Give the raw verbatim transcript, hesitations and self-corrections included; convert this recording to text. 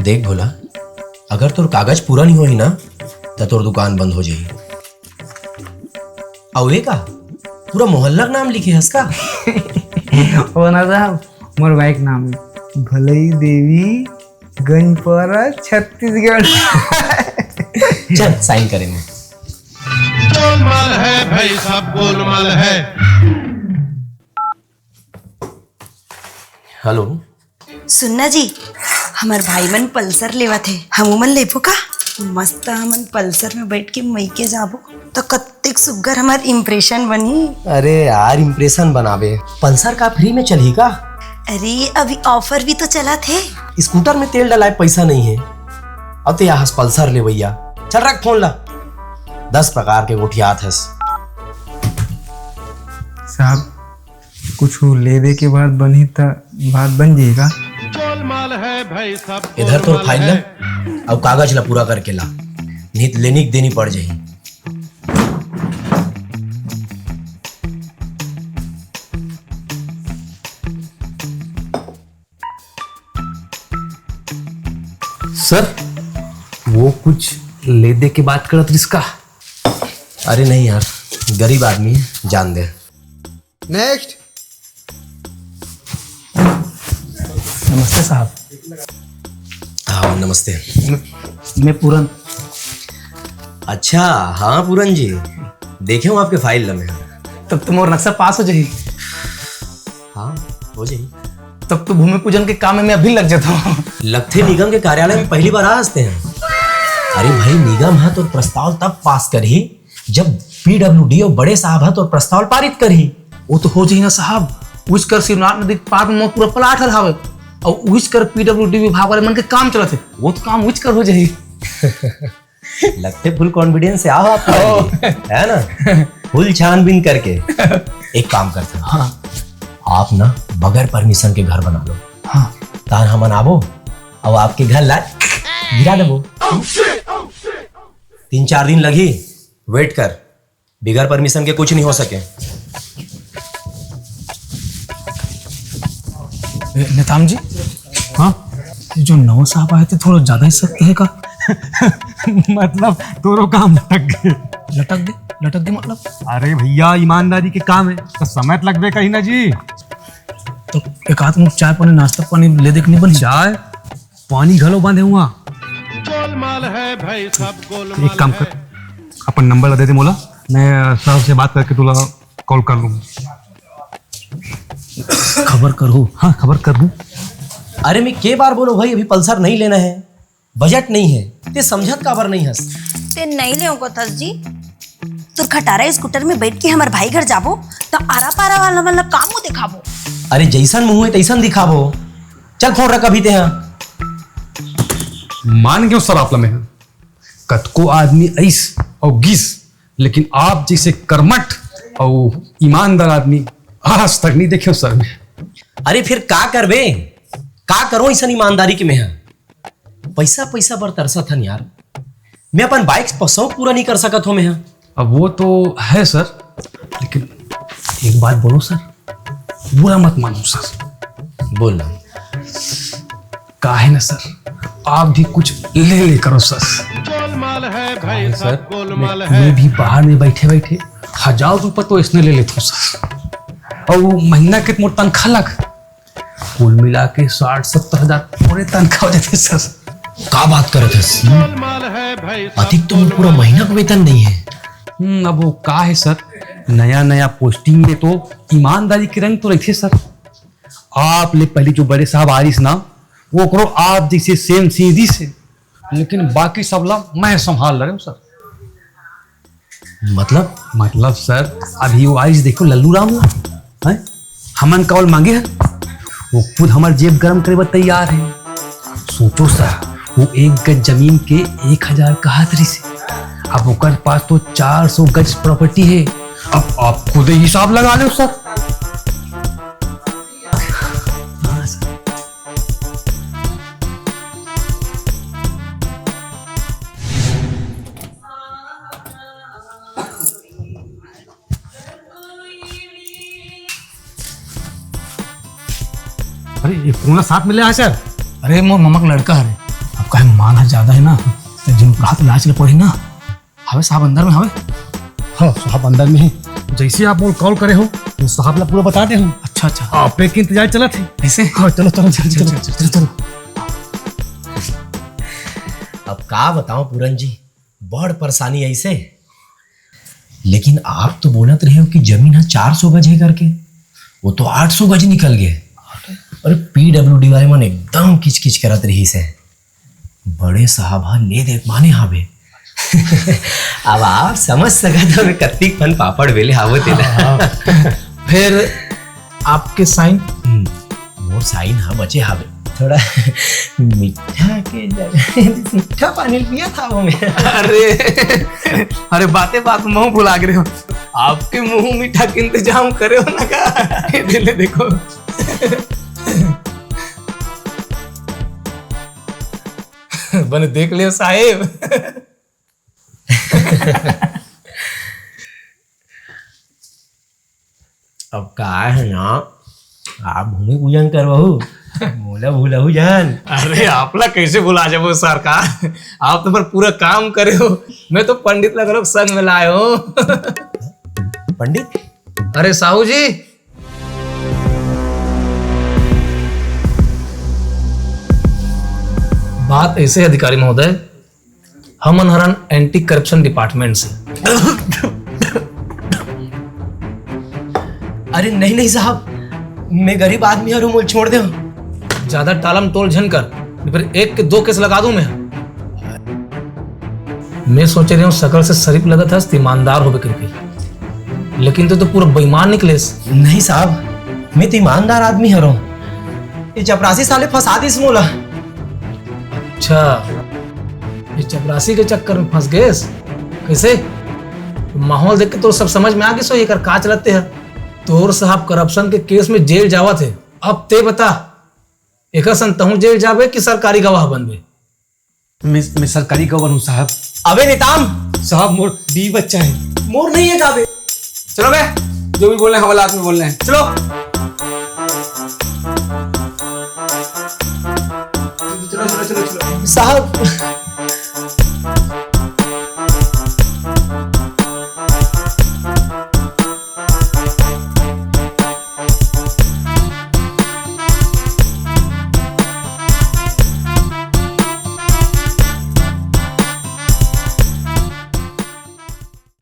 देख भोला, अगर तोर कागज पूरा नहीं होही ना, त तोर दुकान बंद हो जाही। अउ ये का, पूरा मोहल्ला के नाम लिखे हस का? ओ ना साहब, मोर बाइक नाम है भलई देवी, गंजपरा, छत्तीसगढ़। चल, साइन करे में। गोलमाल है भाई, सब गोलमाल है। हेलो। सुनना जी, हमर भाई मन पल्सर लेवत हे, हमू मन लेबो का? मस्त हमन पल्सर में बैठ के मइके जाबो, तो कत्तेक सुग्घर हमर इम्प्रेशन बनही। अरे यार, इम्प्रेशन बनाबे, पल्सर का फ्री में चलही का? अरे, अभी ऑफर भी तो चलत हे। स्कूटर में तेल डलाए पैसा नहीं है, अब ते यहाँ पल्सर लेवैया। चल रख फोन ला, दस प्रकार के गोठियात हस। साहब, कुछ ले दे के बाद बनही त बात बन जाही का? इधर तोर फाइल ला अउ कागज ला पूरा करके ला, नहीं त लेनी के देनी पड़ जाही। सर, वो कुछ ले दे के बात करत रिस का? अरे नहीं यार, गरीब आदमी है, जान दे। नेक्स्ट। नमस्ते साहब। हाँ, नमस्ते। मैं, मैं पूरन। अच्छा, हाँ पूरन जी, देखे हूँ आपके फाइल ला मैं। तब तो मोर नक्शा पास हो जाही। हाँ, हो जाही। तब तो भूमि पूजन के काम में मैं अभी लग जाता हूँ। लगथे निगम के कार्यालय में पहली बार आ हस ते। अरे भाई, निगम ह तोर प्रस्ताव तब पास करही जब पीडब्ल्यूडी अउ बड़े साहब ह तोर प्रस्ताव पारित करही। वो तो हो जाही ना साहब, उहिच कर शिवनाथ नदी के पार में मोर पूरा प्लाट हर हावे, अउ उहिच कर पीडब्ल्यूडी विभाग वाले मन के काम चलत हे, वो तो काम उहिच कर हो जाही। लगथे फुल कॉन्फिडेंस से आओ आप, है ना? फुल छानबीन करके एक काम करते हैं। हाँ। आप ना बगैर परमिशन के घर बना लो। हाँ। तान हमन आबो अउ आपके घर ला गिरा देबो। तीन चार दिन लगही, वेट कर, बिगर परमिशन के कुछ नहीं हो सके। ए, नेताम जी, हाँ? ये जो नवा साहब आए थे, थोड़ा ज्यादा ही सख्त है का? मतलब, तोरो काम लटक गए। लटक गए? लटक गए मतलब? अरे भैया, ईमानदारी के काम है, तो समय तो लगबे कही ना जी। तो एक आध मुठ चाय पानी, नाश्ता पानी ले दे के नहीं बनी? चाय पानी घलो बंद है हुआ। गोलमाल है भाई, सब गोलमाल। एक काम कर, अपन नंबर ला दे दे मोला, मैं साहब से बात करके तोला कॉल कर लूँ। खबर करहू? हाँ, खबर करहू। अरे मैं के बार बोलो भाई, अभी पल्सर नहीं लेना है, बजट नहीं है, ते समझत काबर नहीं हस? ते नहीं ले को थस जी, तो खटारा स्कूटर में बैठ के हमर भाई घर जाबो, तो आरा पारा वाला मन ला का मुंह दिखाबो? अरे जैसन मुंह है तैसन दिखाबो। चल फोन रख अभी ते हाँ। मान गयो सर आप ला मैं। कतको आदमी अइस अउ गिस, लेकिन आप जैसे कर्मठ अउ ईमानदार आदमी आज तक नहीं देखे सर मैं। अरे फिर का करबे, का करो ऐसा ईमानदारी के मैं हाँ? पैसा पैसा बर तरसत हन यार, मैं अपन बाइक के शौक पूरा नहीं कर सकत हो मैं हाँ। अब वो तो है सर, लेकिन एक बात बोलो सर, बुरा मत मानो सर। बोल ना। का है ना सर, आप भी कुछ ले ले करो सर। गोलमाल है भाई, है सर, सब गोलमाल मैं, है। मैं भी बाहर में बैठे बैठे हजार रुपये तो इसने ले लेता हूँ सर। और वो महीना के मोर तनख्वाह लग, कुल मिला के साठ सत्तर हजार पूरे तनख्वाह हो जाते सर। का बात करत हस? गोलमाल है भाई, सब अधिक तो पूरा गोलमाल महीना है। का वेतन नहीं है। हम्म, अब वो का है सर, नया नया पोस्टिंग में तो ईमानदारी के रंग तो रखे सर। आप ले पहले जो बड़े साहब आरिस ना, वो करो आप जैसे सेम सीधी से, लेकिन बाकी सब ला मैं संभाल रहे हूँ सर। मतलब? मतलब सर, अभी वो आइस देखो लल्लू राम ला, हैं? हमन का ओला मांगे हन, वो खुद हमर जेब गरम करे बर तैयार है। सोचो सर, वो एक गज जमीन के एक हजार कहत रहिस हे, अब ओकर पास तो चार सौ गज प्रॉपर्टी है। अब आप खुद ही हिसाब लगा लो सर। हाँ सर। अरे, ये पूरा साथ में ले आ सर। अरे, मोर ममा के लड़का हरे, अब काहे माल ह ज्यादा हे ना, त झुमका ह तो लाए ल पड़ही ना। हवे साहब अंदर में हवे। हाँ, साहब अंदर में हे। जइसे आप मोला कॉल करे हो, त साहब ला पूरा बता दे हँव। अच्छा, अच्छा। आप के इंतजार चलत हे। अइसे? हाँ, चलो, चलो, चलो, चलो, चलो, चलो, चलो। अब का बतावँव पूरन जी, बड़ परेशानी हे अइसे। लेकिन आप तो बोलत रहे हो कि जमीन ह चार सौ गज हे करके, वो तो आठ सौ गज निकल गे। अरे, पीडब्ल्यूडी वाले मन एकदम किचकिच करत रहिस हे। बड़े साहब ह ले दे माने हावे। अब आप समझ सकत हो, मैं कत्तिक फन पापड़ बेले हावो तेला। हाँ, हाँ। फिर आपके साइन? हम्म, मोर साइन ह बचे हावे। थोड़ा मीठा के जगह मीठा पानी पिया था वो मैं। अरे, अरे, बाते बात में महूँ भुला गे रहेंव। आपके मुँह मीठा के इंतजाम करे हो ना का? ये ले देखो। बने देख लियो साहेब। अब का हे ना, आप भूमि पूजन करवाहू, मोला भूलहू जान। अरे, आप ला कइसे भुला जाबो सरकार? आप तो मोर पूरा काम करे हो। मैं तो पंडित ला घलोक संग में लाए हँव। पंडित? अरे साहू जी, बात अइसे हे अधिकारी महोदय, हमन हरन एंटी करप्शन डिपार्टमेंट से। अरे नहीं, नहीं साहब, मैं गरीब आदमी हरँव, मोला छोड़ देव। ज्यादा टालम टोल झन कर, नहीं फिर एक के दो केस लगा दूं मैं। मैं सोचे रहेंव, सकल से शरीफ लगत हस, त ईमानदार होबे करके, लेकिन तैं तो पूरा बेईमान निकलेस। नहीं साहब, मैं तो ईमानदार आदमी हरँव। ये चपरासी साले फँसा दिस मोला। अच्छा, ये चपरासी के चक्कर में फँस गेस? कइसे? माहौल देख के तोर सब समझ में आ गिस होही, एकर का चलत हे। तोर साहब करप्शन के केस में जेल जावत हे। अब तैं बता, एकर संग तहूँ जेल जाबे कि सरकारी गवाह बनबे? मैं, मैं सरकारी गवाह हूँ साहब। अबे नेताम! साहब, मोर बीवी बच्चा हे। मोर नहीं हे का बे? चलो बे, जो भी बोलना हे, हवालात में बोलना हे। चलो। चलो, चलो, चलो, चलो। साहब,